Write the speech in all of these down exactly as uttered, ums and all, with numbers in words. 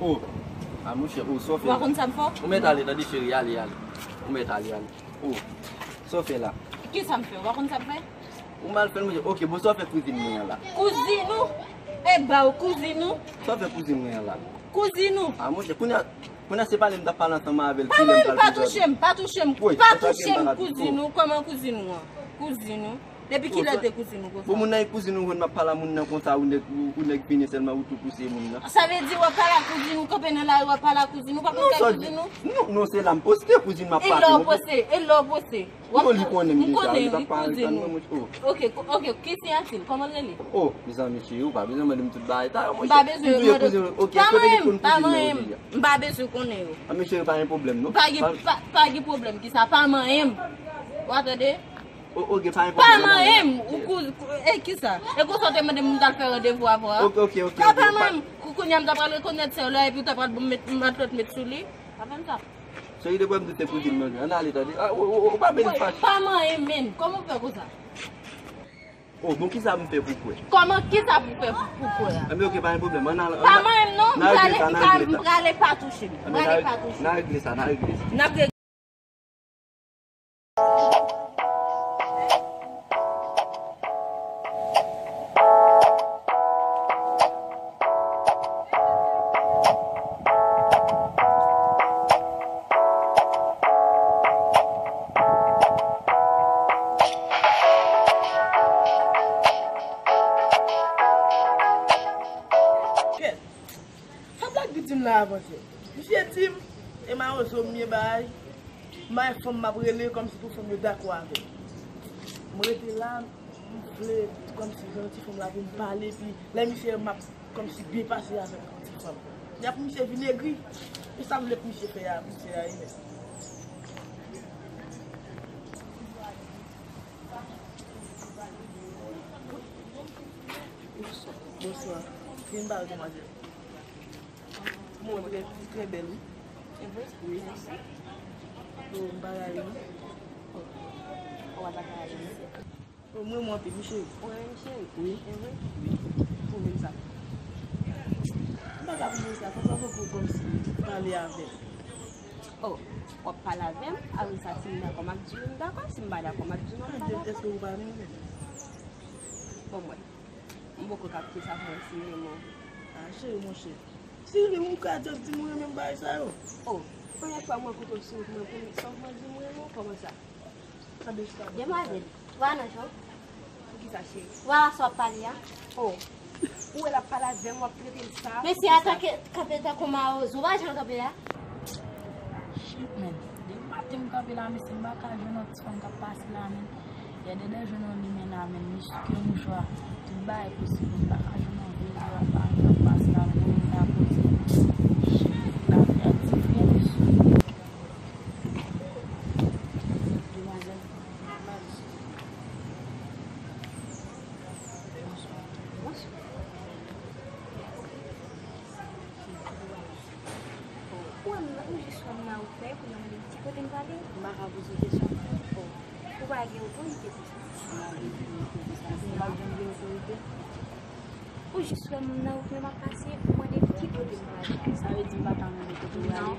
Oh, a monchè, oh, sa w fè la? Ou pa konn sa m fè w? Ou mèt ale, tande cheri, ale, ale. Ou mèt ale, ale. Oh, sa w fè la? Ki sa m fè? Ou pa konn sa m fè? Ou mal fè l, monchè. Ok, bon, sa w fè kouzin mwen an la? Kouzin ou? E ba w kouzin ou? Sa w fè kouzin mwen an la? Kouzin ou? A monchè, kounye a, kounye a se pale m t ap pale ansanm avè l, ki lè m pral koze avè l. Pa touche m, pa touche m, pa touche m, kouzin ou, kòman kouzin ou an? Kouzin ou? Depi kilè te kouzin ou konsa? Bon, moun nan e kouzin ou konn m ap pale a moun nan konsa, ou nèg, ou, ou nèg vini sèlman, ou tou pouse moun nan. Sa vle di w ap pale a kouzin ou, kanpe nan lari, w ap pale a kouzin ou, pa konn kay kouzin ou? Non, non, se la m poste kouzin m ap pale. E lè w poste, e lè w poste? Bon, li konnen m deja, li pa pale ak mwen, monchè. Ok, ok, ki siyati l? Kòman l rele? Oh, mezanmi cheri, ou pa bezwen mande m tout bagay sa yo, monchè. M pa bezwen mande. Ok, kote li konn kouzin nan yo deja? M pa bezwen konnen yo. A, mesye, pa gen pwoblèm, non. Pa gen, pa, pa gen pwoblèm, ki sa? Pa manyen m. Ou a tande? O, ok, pa gen pwoblèm. Pa manyen m, ou kouz-, e, kisa? E konsa w te mande m, m t al fè randevou avè w a? Ok, ok, ok, ok. Pa manyen m, kou-, kounye a m ta pral rekonèt sè w la, epi w ta pral ban m met, matlòt met sou li. Pa fè m sa. Cheri, depi w di se kouzin mwen, ann ale, tande. A, ou, ou, ou pa bezwen fache. Pa manyen m, menn. Kòman w fè konsa? Oh, bon, kisa m fè pou kwè? Kòman, kisa pou fè pou, pou kwè a? Anben, ok, pa gen pwoblèm. Ann al, pa manyen m, non. M prale, m prale, pa touche m. M prale, pa touche m. N a regle sa, n a regle sa. N ap regle. Kèt. Sa Black di m la avanse. Misye di m, e mawozo m ye bay. M bay fanm m ap rele kòmsi pou fanm yo dakò avè m. M rete la, m vle kòmsi jan ti fanm la vin pale, epi lè misye m ap kòmsi byen pase avèk yon ti fanm. Epi misye vin egri. E sa m vle pou misye fè a, misye a ye. Bonswa. Vin pale, demwazèl. Bon, trè, trè bèl, wi. E vre? Wi. Mèsi. Bon, m pa rayi, non. Ou pa ta ka rayi, non. Bon, mwen, mwen anpil, wi, cheri. Ou renmen m, cheri? Wi. E vre? Wi. Pwouve m sa. M pa ka pwouve sa, fò, fò, fò, fò, kòmsi pale avè m. Oh, w ap pale avè m, apre sa, si m dakò, m ap di wi, m dakò, si m pa dakò, m ap di non, m pa dakò. Èske ou pa renmen m? Bon, mwen. M poko ka kite sa pou mwen si m renmen w. Ah, cheri, monchè. Si li ou ka just di m ou renmen m bagay sa yo. Oh, premye fwa mwen koute w sou wout mwen, premye fwa mwen di m renmen w, kòman sa? Demwazèl, w a nan jan. Poukisa, cheri? W a sa w ap pale a. Oh, ou wè l ap pale avè m, w ap trete l sa. Mesye a tanke, kanpe tankou mawozo, w a jan l kanpe a. Shit, man. Depi maten m kanpe la, mesye, m pa ka jwenn yon ti fanm k ap pase la, man. Yè Dèdè jwenn yon limen la, man. Li souke mouchwa. Tout bagay posib. M pa ka jwenn yon vye jwa pa, pa, pase la, man. Mwen la kote. Shit, lafè a diferan, mesye. Demwazèl. Bonswa. Bonswa. Ou wè m, ou jis wè m nan wout la, epi w mande m ki kote m prale? M pa ka poze w kesyon. Ou pa gen otorite pou sa. M pa gen otorite pou sa. M pa janm gen otorite. Ou jis wè m nan wout mwen m ap pase, ou mande m ki kote m prale. Sa vle di m pa ka mande kote w prale? Non.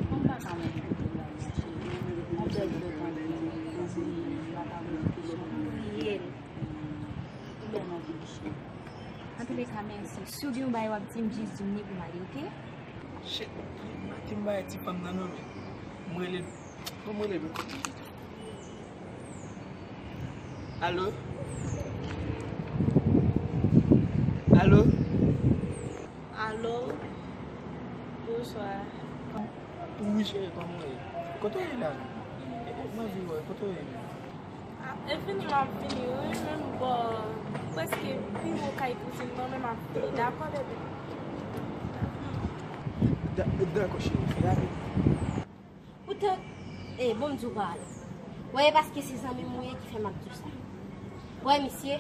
Kòman m pa ka mande kote w prale, cheri? Yon bèl fè tande, poze, m pa ka poze kesyon. Riyèl. Ou bèl anpil, cheri. Antouleka, mèsi. Si w gen yon bagay w ap di m, jis di m li pou m ale, oke? Shit, maten m bay ti fanm nan non, men. M rele l. Bon, m rele l. Alo? Alo? Alo? Bonswa. Wi, cheri, kòman w ye? Kote w ye la? Mwen anvi wè, kote w ye menm? Ah, e vini m ap vini, wi, menm bò, prèske pi wo kay kouzin mwen, men m ap vini, dakò, bebe? Da-, dakò, cheri, fè rapid. Poutan, e, bon, m di w pa ale. Wè, e paske se zanmi m ou ye ki fè m ap di w sa. Wè, misye,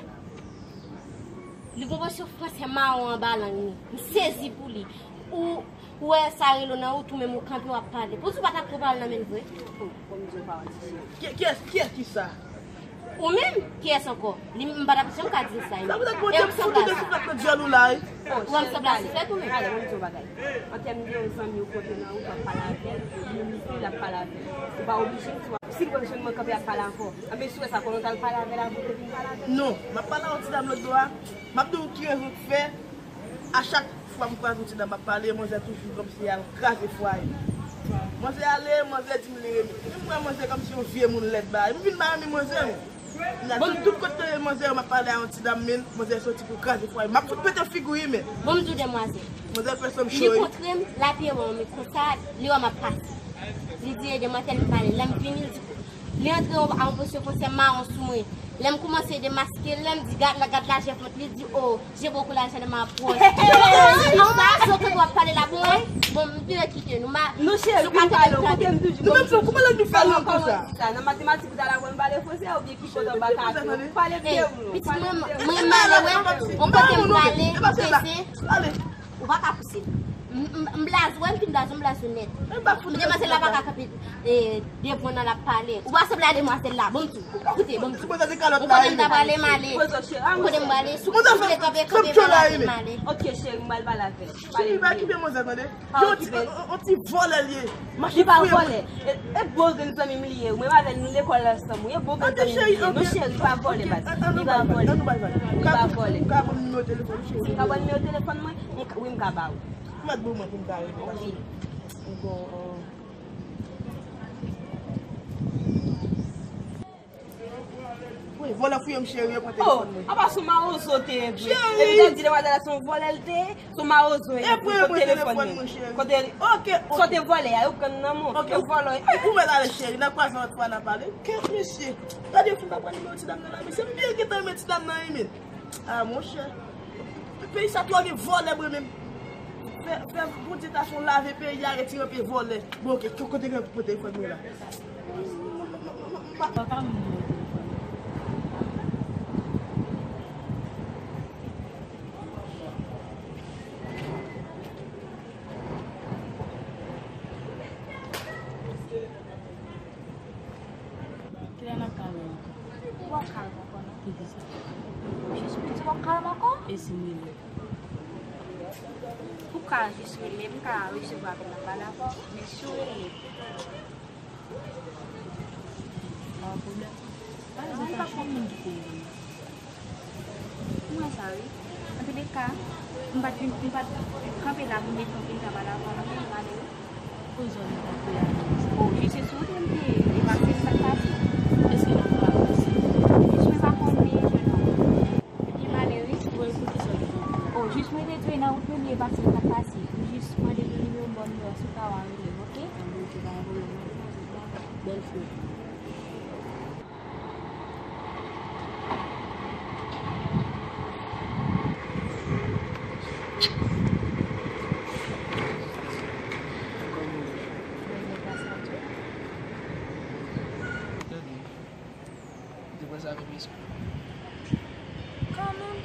li gon pòsyon fransè mawon anba lang li. M sezi pou li. Ou, ou wè sa rele w nan wout ou menm ou kanpe w ap pale. Pou di w pa t ap ko pale nan men l vre? Oh, bon, m di w pa wè, ti cheri. Ki, kiyès, kiyès ki sa? Ou menm? Kiyès ankò? Li, m pa t ap janm ka di l sa. Sa poutèt Bondye m fout ou de souflèt nan dyòl ou la wi. Ou wè m sanble a souflèt ou menm? Gade, mwen di yon bagay. An tèm de zanmi ou kote nan wout, w ap pale avè l, li menm li, l ap pale avè l. Ou pa oblije, si w ap, si l wè jwenn mwen kanpe ap pale avè w. Anben, si w wè sa, konnen w t al pale avè l avan w te vin pale avè l. Non, m ap pale a yon ti dam lòt bò a. M ap di w ki rezon k fè, a chak fwa m kwaze yon ti dam ap pale, manzè toujou kòmsi al kraze fwaye. Manzè ale, manzè di m li renmen. Men m wè manzè kòmsi yon vye moun lèd bagay. M vin pa renmen manzè, men. Nan tout, tout kote manzè yo m ap pale a yon ti dam, men manzè soti pou kraze fwaye. M ap fout pete figi w wi, men. Bon, m di w demwazèl. Manzè fè san m cho wi. Li kontre m, l apiye bò m, men konsa, li wè m ap pase. Li di, "Ede mwen," tèl m pale. Lè m vini, li di, li antre a yon pozisyon fè yon sè mawon sou mwen. Lè m koumanse demaske l, lè m di, "Gad la, gad lajè vant li," li di, "O, j'ai beaucoup l'argent dans ma poche." An sa, se kote w ap pale la, bon, bon, m vire kite nou. Ma, nou cheri, vin pale, kote m toujou. Nou menm, kouman lè nou fè lanng konsa? Nan matematik, ou ta la wè m pale fransè, oubyen ki kote w pa ka tou? Pale vye ou non. Pitit mwen, mwen, m ale, wè, on kote m prale, prese. Ou pa ka pouse m. M, m, m blaze, wè, m fin blaze, m blaze nèt. Demwazèl la pa ka kanpe, e, devan nan l ap pale. Ou pa sanble a demwazèl la. Bon, m di w. Koute, bon, m di w. Ou kote m ta prale, m ale. Ou kote m prale, si w vle kanpe, kanpe, m ale. Ok, cheri, m pral pale avè l. Cheri, pa okipe manzè, tande. Pa okipe. Yon ti vòlè l ye. Li pa vòlè. E, e bon grenn zanmi m li ye. Mwen avè l nou lekòl ansanm. Wi, e bon grenn zanmi m li ye. Non, cheri, li pa vòlè, baz. Li pa vòlè. Li pa vòlè. Ou ka ban m nimewo telefòn, cheri? Ou ka ban m nimewo telefòn mwen? M ka, wi, m ka ba ou. Mèt bon mwen pou m ka rele. Wi. Wi, vòlè fouye m, cheri, yo pran telefòn mwen. Oh, apa sou mawozo te ye vre. Cheri! Epi te di demwazèl la se yon vòlè l te ye, se yon mawozo ye, yo pran telefòn mwen, cheri. Kote li? Ok, ok. Sa w te vòlè a, yo pran nan men w. Ok, yo vòlè. Ou mèt ale, cheri, n a kwaze yon lòt fwa, n a pale. Kèt, mesye. Gade, yo fin pa pran nimewo ti dam nan la, mesye. M byen gentan renmen ti dam nan, wi, men. Ah, monchè. Peyi sa twò gen vòlè, mwen menm. Fè, fè Bondye ta fè yon lave peyi a, retire anpil vòlè. Bon, ok, kote gen pou telefòn mwen la? Kilè n ap kale ankò? W ap kale m ankò, non? Kiyès? Jis pou di w ap kale m ankò? E si m rele? Ou ka jis rele m, m ka resevwa apèl la, pa dakò? Men si w rele m. Pa gen pwoblèm. Pa gen pwoblèm. Mwen sa wi. Antouleka, m pa t vin, m pa t kanpe la pou m defann vin travay la, pou m vin pale wi. Kouzon m t ap peye a. O, jis se sou wout mwen te ye. E pa se sa k pase. Èske n ap pale osi? Jis mwen pa konnen, jèn òm. Vin pale wi. Mwen, poukisa w te vin? O, jis mwen te di w nan wout mwen li ye, e pa se sa k pase. M jis mande pou nimewo m, ba w nimewo a, si w ta wè rele m, oke? Anben, oke, pa gen pwoblèm. Bèl fè. Kòman w ye? Tande, ou te panse avè m espri? Kanmenm.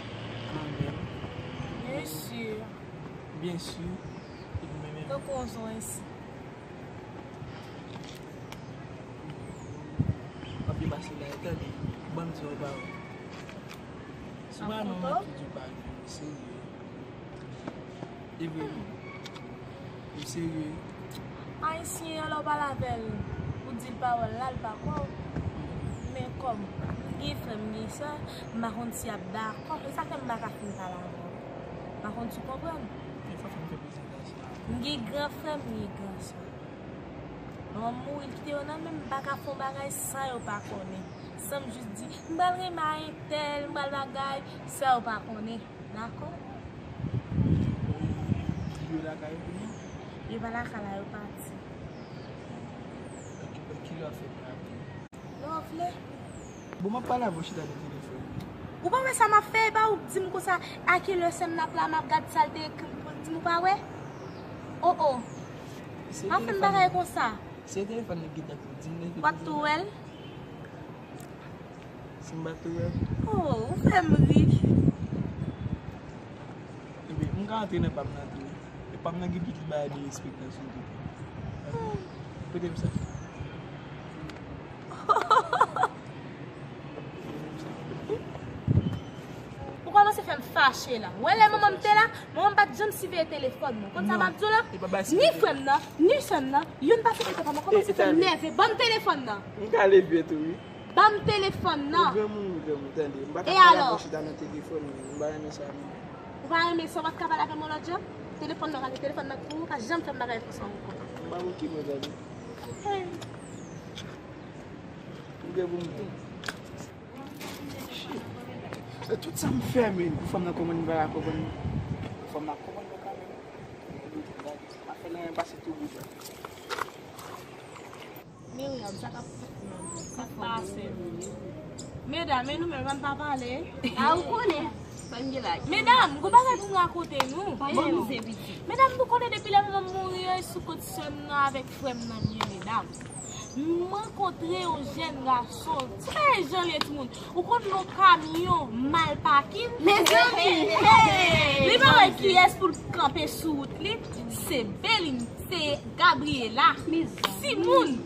Kanmenm. Byen si. Byen si. Epi menm. Tankou yon zon ensi. W ap byen pase la, tande. Ban m di w yon pawòl. Si w pa nan mwen ki di w pa vini, serye. E vre wi. Ou serye? Ayisyen an, lè w pale avè l, ou di l pawòl la, l pa kwè w. Men kòm m gen frè m, m gen sè, m pa konn si y ap dakò. E sa fè m pa ka fin pale avè w. M pa konn si w konprann. Fè fè m fè prezantasyon. M gen gran frè m, m gen gran sè. Manman m mouri, l kite yo nan men m, m pa ka fè yon bagay san yo pa konnen. San m jis di, m pral renmen a entèl, m pral bagay, san yo pa konnen. Dakò? Yo lakay ou kounya? Yo pa lakay la, yo pati. Kilè w ap fè m raple? Lè w vle. Bon, m ap pale avè w, chita nan telefòn. Ou pa wè sa m ap fè? E pa ou k di m konsa, a kilè sè m n ap la, m ap gad sa l te ekri m pou l di m, ou pa wè? O, o. Pa fè m bagay konsa. Se telefòn nan ki gentan pou di m. W ap tou wè l? Si m pa tou wè l. Oh, ou fè m ri. Ebyen, m ka antre nan pa m nan tou. E pa m nan gen tout bagay de respektasyon tou. Prete m sa. Mache la. Wè lè manman m te la, manman m pa t janm siveye telefòn mwen. Konn sa m ap di w la? Ni frè m nan, ni sè m nan, youn pa siveye telefòn mwen. Kòmanse fè m nève. Ban m telefòn nan. M ka leve tou, wi. Ban m telefon nan. Ou granmoun, ou granmoun, tande. M pa ka pale avè w chita nan telefon, men m pa renmen sa, non. Ou pa renmen sa, ou pa t ka pale avè m yon lòt jan? Telefon nan, gade, telefon nan pou ou, pa janm fè m bagay konsa ankò. M pa okipe w, tande. Hey. M gen pou m di. Shit. Se tout sa m fè, men, pou fanm nan konprann m pa la konprann. Pou fanm nan konprann mwen kanmenm. M ap fè nan pase tou bout. Miriam, sa k ap fèt menm? Sa k pase menm? Medam, e nou menm, ann pa pale. A, ou konnen. Sa n gen la? Medam, gon bagay pou m rakonte nou. Bon, nou se pitit. Medam, nou konnen depi lè manman m mouri, e sou kont sè m nan avèk frè m nan m ye, medam. M rankontre yon jèn gason, trè jan l ye, timoun. Ou konn yon kamyon mal pakin? Mezanmi! Li pa wè kiyès pou l kanpe sou wout li. Se Belin, se Gabriela. Timoun!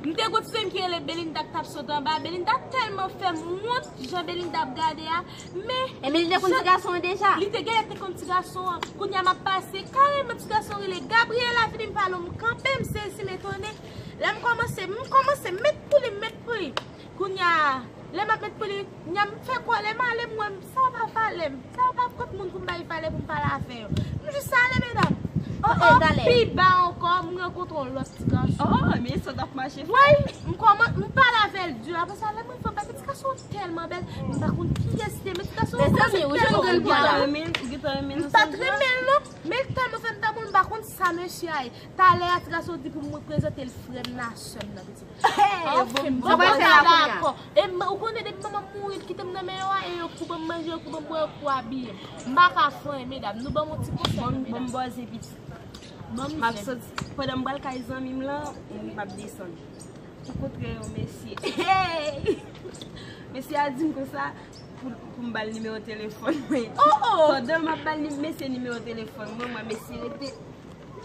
M te gon ti sè m ki rele Belinda k t ap sot anba. Belinda tèlman fè m wont jan Belinda ap gade a. Men, e men li te konn ti gason an deja. Li te genlè te konn ti gason an. Kounye a m ap pase, kareman ti gason rele Gabriela vini m pale w, m kanpe, m sezi, m etone. Lè m kòmanse, m kòmanse met pou li, m met pou li. Kounye a, lè m ap met pou li, nya m fè kòlè, m ale, m wè m, sa pa valè m. Sa pa kot moun pou m bay valè pou m pale avè yo. M jis ale, medam. Oh, oh, pi ba ankò, m rankontre yon lòt ti gason. Oh, oh, men sa t ap mache fò. Woy, m kòman, m pale avè l di. Apre sa, lè mwen fè m pa ti gason tèlman bèl, m pa konn kiyès li ye, men ti gason an tèlman bèl. Mezanmi, ou jwenn grenn bwa la. M pa t renmen l, non. Men l tèlman fè m tankou m pa konn sa mesye a ye. Talè a, ti gason di pou mwen prezante l frè m nan, sè m nan, pitit. Anfen, m pa dakò. E m, ou konnen depi manman m mouri, l kite m nan men yo a, e yo k pou ban m manje, yo k pou ban m bwè, yo k pou abiye m. M pa ka fè anyen, medam. Nou ban m yon ti konsèy, medam. Bon, bon, bòze pitit. M ap soti, pandan m pral kay zanmi m lan, m ap desann. M kontre yon mesye. Hey! Mesye a di m konsa pou, pou m ba l nimewo telefòn mwen. Oh, oh! Pandan m ap ba l ni-, mesye nimewo telefòn mwen, m wè mesye rete,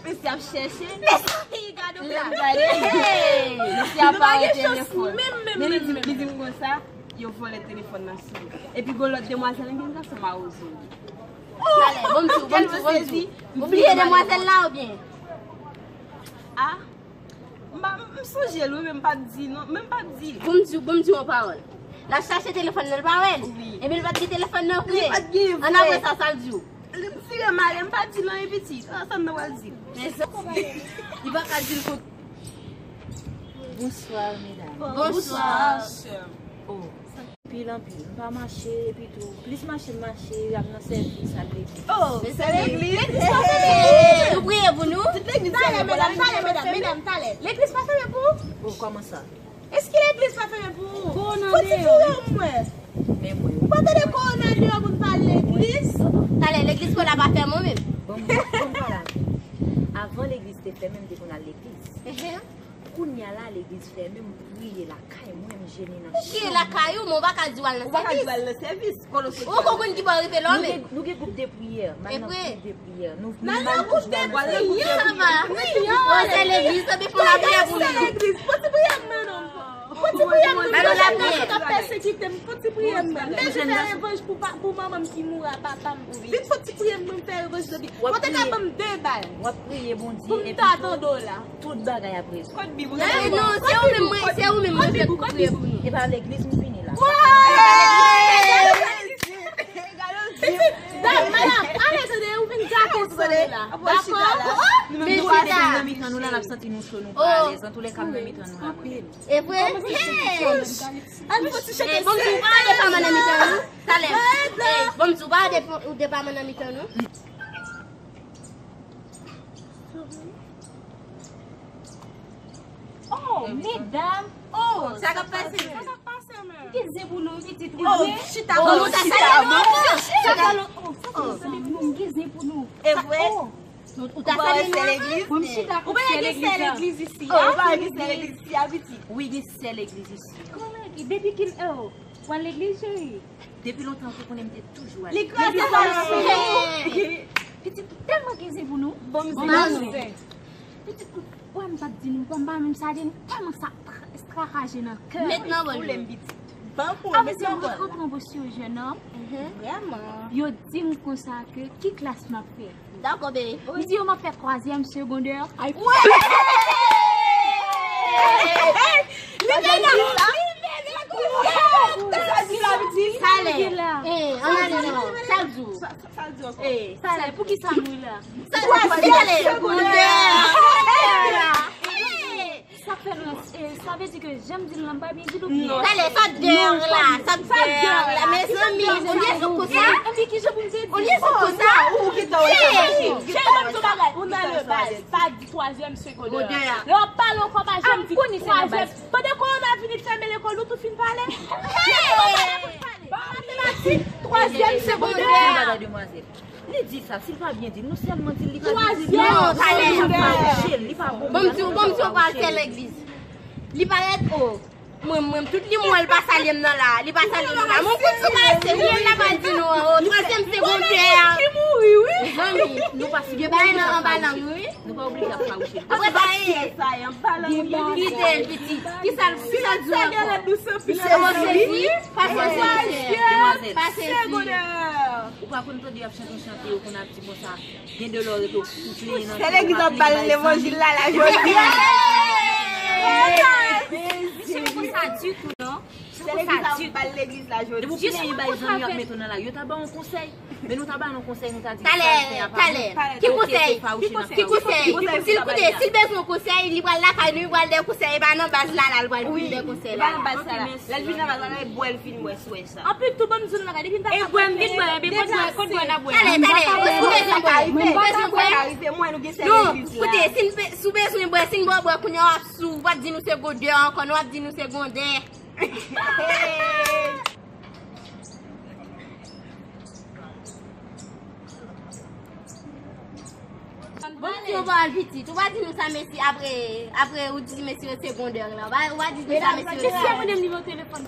mesye ap chèche. Mezanmi, gade w la. Lè m gade, hey! Mesye a pa wè telefòn. Men li di, li di m konsa, yo vòlè telefòn nan sou li. Epi gon lòt demwazèl, gen gason mawozo. Talè, bon m di w, bon m di w, bon m di w. Ou bliye demwazèl la oubyen? Ah? M pa, m sonje l wi, men m pa t di non, men m pa t di l. Pou m di w, pou m di w yon pawòl. L ap chache telefòn nan, l pa wè l. Wi. Ebyen, li pa t gen telefòn nan vre. Li pa t gen vre. Ann apre sa, sa l di w? Li m tire m ale, m pa t di l anyen pitit. Ah, sa m nan pral di l. Li pa ka di l kot. Bonswa, medam. Bonswa. Oh. Anpil, anpil. M pa mache, epi tou, plis mache m mache, y ap nan sèvis, al legliz. Oh, se legliz. Legliz pa fèmen pou nou? Nou priye pou nou? Tout legliz fèmen pou nou. Talè, medam, talè, medam, medam, talè. Legliz pa fèmen pou ou? Oh, kòman sa? Èske legliz pa fèmen pou ou? Fò ti priye pou mwen. Men mwen. Ou pa tande kowona deyò pou n pa al legliz? Talè, legliz kola pa fèmen menm. Bon, bon, bon, vwala. Avan legliz te fèmen, m te konn al legliz. Ehe. Kounye a la, legliz fèmen, m priye lakay mwen, m jene nan chanm. Ou priye lakay ou, men w pa ka di w al nan sèvis. Ou pa ka di w al nan sèvis. Ou poko konn ki bò w rive la, men. Nou gen, nou gen gwoup de priyè. M al nan gwoup de priyè. Nou, nou al nan gwoup de priyè. Sa va? Wi, se legliz, sa depann lapriyè pou nou. Legliz, fò ti priyè m, non. Fò ti priyè m, non. Jèn gason k ap pèsekite m, fò ti priyè m. M bezwen fè revanj pou pa, pou manman m ki mouri a papa m. Vin fò ti priyè m, mwen fè revanj de li. Fò te ka ban m de bal. W ap priye Bondye. Pou m ta tande w la. Tout bagay ap rezoud. Kot Bib ou? Non, se ou menm mwen, se ou menm mwen fè pou priye pou nou. E pa legliz m vini la. Pitit, dam, madanm, ale tande, ou vin gate w tande la. Dakò? Men chita. Nan mitan nou la, n ap santi nou cho, nou pa alèz. Antoulèka, m nan mitan nou la. E vre? Hey! An fò ti cheke. Bon, m di w pa depaman nan mitan nou. Talè. Bon, m di w pa depaman nan mitan nou. Oh, medam. Oh, sa k ap pase? Sa k ap pase menm? Ki zen pou nou pitit ou ye? Oh, chita. Oh, chita. Sa ka nou, oh, sa ka nou sanble pou nou, ki zen pou nou. E vre? Ou ta salye nou avan? Bon, m chita. Ou pa gen sè legliz isi a? Ou pa gen sè legliz isi a, pitit? Wi, gen sè legliz isi a. Kòman ki, depi ki, oh, w al legliz, cheri? Depi lontan, ou konnen m te toujou ale. Li kraze sa nan men. Pitit ou tèlman gen zen pou nou. Bon, m zen. Pitit ou, wè m pa t di nou, m pa menm sa, nou tèlman sa tra-, trakaje nan kè. Met nan bòl. Foule m, pitit. Ban pou, a, mesye, mwen rankontre yon jèn òm. Vrèman. Yo di m konsa ke ki klas m ap fè. Dakò, bebe. M di yo m ap fè twazyèm segondè. Ay, li te la. Sa di la, li di. Talè. Eh, an ale non. Sa l di w. Sa, sa, sa l di w ankò. Eh, talè, pou ki sa m ri la? Sa l di w. Talè. Sa fè lwen, eh, sa vle di ke jan m di l lan m pa byen di l oubyen? Non. Talè, sa dèyè la, sa dèyè la. Mezanmi, olye sou konsa. Epi ki jan pou m te di? Olye sou konsa. Ou gentan wè sa mache. Cheri, ban m di w bagay. Ou nan le baz, pa di twazyèm segondè. Lè w ap pale ankò pa janm di twazyèm. Pandan kowona vini fèmen lekòl, nou tou fin pale. Matematik, twazyèm segondè. Yon bagay, demwazèl. Li di sa, si l pa byen di, nou sèlman di l li pa byen di. Non, talè. Li pa bon. Bon, m di w, bon, m di w, pral sè legliz. Li parèt, o, mwen, mwen, tout li mwen, l pa salye m nan la, li pa salye m nan la. Mon kout sou pase, li menm la pral di nou, o, twazyèm segondè. Ki mouri, wi. Mezanmi, nou pa si gen bagay nan anba lang, wi. Nou pa oblije ap fawouche. Apre sa, e, kite l, pitit. Kisa l, kisa l di w ankò? Misye sezi, pa sezi, demwazèl. Pa sezi. Ou pa konn tande y ap chante yon chante, yo konn ap di konsa, gen de lè w rete w plenyen nan. Se legliz ap ba l levanjil la, la, jodi a. Misye pa konn sa ditou, non. Se legliz ap ba l legliz la, jodi a. Depi w plenyen bay zanmi w ap mete w nan lari, yo ta ba w yon konsèy. Men nou ta ba nou konsèy, nou ta di sa fè a pa bon. Talè, talè. Ki konsèy? Ki konsèy? Si l koute, si l bezwen yon konsèy, li pral lakay nou, li pral dèyè konsèy, e pa nan baz la, la, li pral vin dèyè konsèy la. E pa nan baz la, la. Lè l vin nan baz la, la, e bwè l fin bwè, si w wè sa. Anpil tou, ban m di w yon bagay, depi n pa ka bwè, byen bwè, byen bwè, kòt bwè n ap bwè. Talè, talè. Ou bezwen bwè? Ou bezwen bwè? Non, koute, si n be-, si w bezwen bwè, si n ba w bwè, kounye a w ap sou, w ap di nou segondè ankò, nou ap di nou segondè. Bon, si w pa al pitit, ou pa di nou sa, mesi, apre, apre ou di mesi yo segondè la. Ou pa, ou pa di nou sa, mesi yo sa. Kèsyon mwen nimewo telefòn.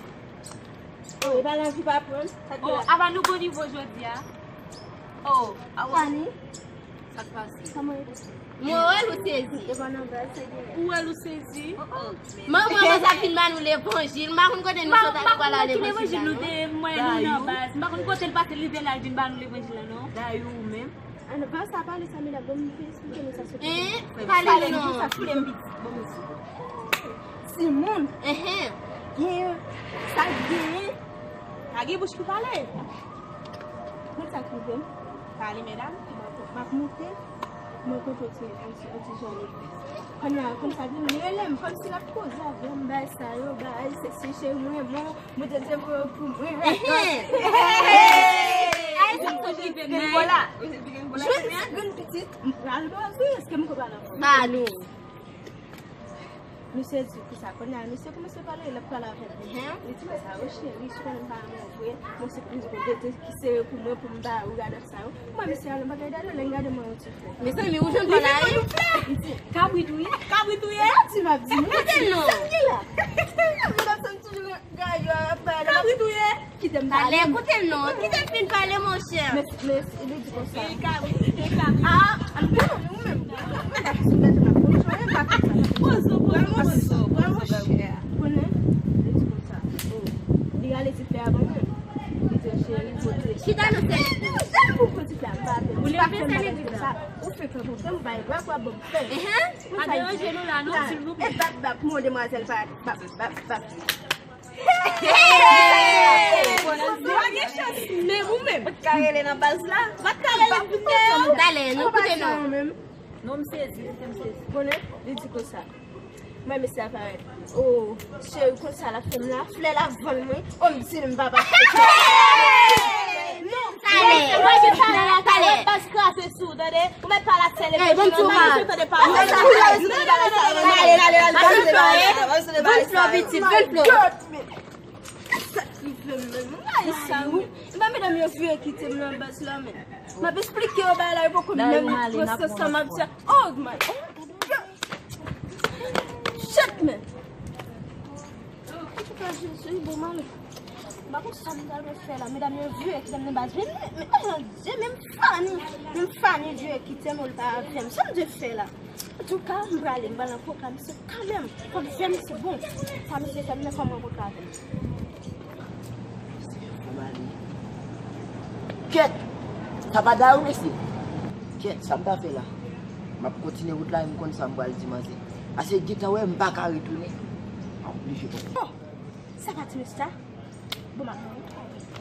Oh, e pa lavi pa pran. Oh, apa nou bon nivo jodi a? Oh, awa. Fanny. Sa k pase? Kòman e pase? Mwen wè l ou sezi. E pa nan baz, se gen. Ou wè l ou sezi? Oh, oh. Mwen, mwen, mwen sa fin ba nou levanjil. M pa konn kote nou sot ale pral al levanjil la, non. Mwen, nou nan baz. M pa konn kote l pase, li vin al vin ba nou levanjil la, non. Dayou ou menm. An, baz sa pale sa, medam, bon, m fin esplike nou sa sou. Hein? Pale nou non. Sa foule m pitit. Bon, mesi. Timoun. Enhen. Gen sa k genyen. Pa gen bouch pou pale. Konn sa k rive m? Pale, medam. M ap moute. Mwen kontre ti, yon ti, yon ti jèn legliz. Kounye a, konn sa vin, li rele m, kòmsi l ap koze avè m, bagay sa yo, bagay, se, se cheri mwen, bon, mwen te te voye pou mwen, rakòt. Jwenn ti grenn pitit, m pral bò, wi, èske m konprann ankò? Ba nou. Misye di, kisa, kounye a, misye kòmanse pale, l ap pale avè m. Li di, konsa, o cheri, si w konnen m pa renmen w vre, mwen se pou m di w de te ki sere pou mwen, pou m ba ou radòt sa yo. Mwen, misye, alò, m pa gade, lè l gade mwen, yon ti flè. Mezanmi, ou jwenn pale a, wi. Kabrit ou ye? Kabrit ou ye? Ou pa di m ap di, mwen di, sa m gen la? Mwen ap santi toujou gade yo ap pale. Kabrit ou ye? Kite m pale. Talè, koute l non. Kite l fin pale, monchè. Men, men, li di konsa. Li kabrit, li kabrit. Ah, an nou konnen ou menm. Ou pa sou gade m ap konn jwe, pa konn sa. Pozo, pozo, pozo, pozo. Konnen, li di konsa. Oh, li rale ti flè a ban mwen. Li di, cheri, pote. Chita nan sèl. Sèl pou pote flè a, m pa fè. Ou leve sèl epi sa. Ou fè flè pou fè, m bay bra pou a ban m flè. Enhen. Pa deranje nou la, non, silvouplè. E bap, bap, mon demwazèl, pa, bap, bap, bap. Hey! Pa gen chans, men ou menm. Ou t ka rele nan baz la. Ou pa t ka rele videyo. Talè, nou koute non. Non, m sezi, m sezi. Konnen, li di konsa. Mwen, mesye a parèt. Oh, cheri, konsa l ap fè m la. Flè l ap vann mwen. Oh, m di l m pa pa. Non. Talè, talè, talè. Baz kraze sou, tande? Ou mèt pale ak sè levanjil la, non, misye tande pawòl. Vann flò, pitit, vann flò. Sa ki fè m menm, m rayi sa, wi. E pa medam yo vire kite m nan baz la, men. M ap esplike yo bagay la, yo poko menm pran sans sa m ap di a. Oh my God. Shit, man. Antouka, Jezi, bon, m ale. M pa konn sa m ta dwe fè la. Medam yo vire kite m nan baz. Men, men, men, men, men m Fanny. Men m Fanny vire kite m, ou l pa avè m. Sa m dwe fè la? Antouka, m prale, m pral nan pwogram se kanmenm. Fòk jwenn se bon. Sa misye fè m nan kòman kontre avè m. Kèt! Sa pa da yo, mesye. Kèt, sa m ta fè la? M ap kontinye wout la, e m konn sa m pral di manzè. Paske gentan wè m pa ka retounen. M ap oblije kontinye. Sa pa ti mesye sa? Bon, m ap mande.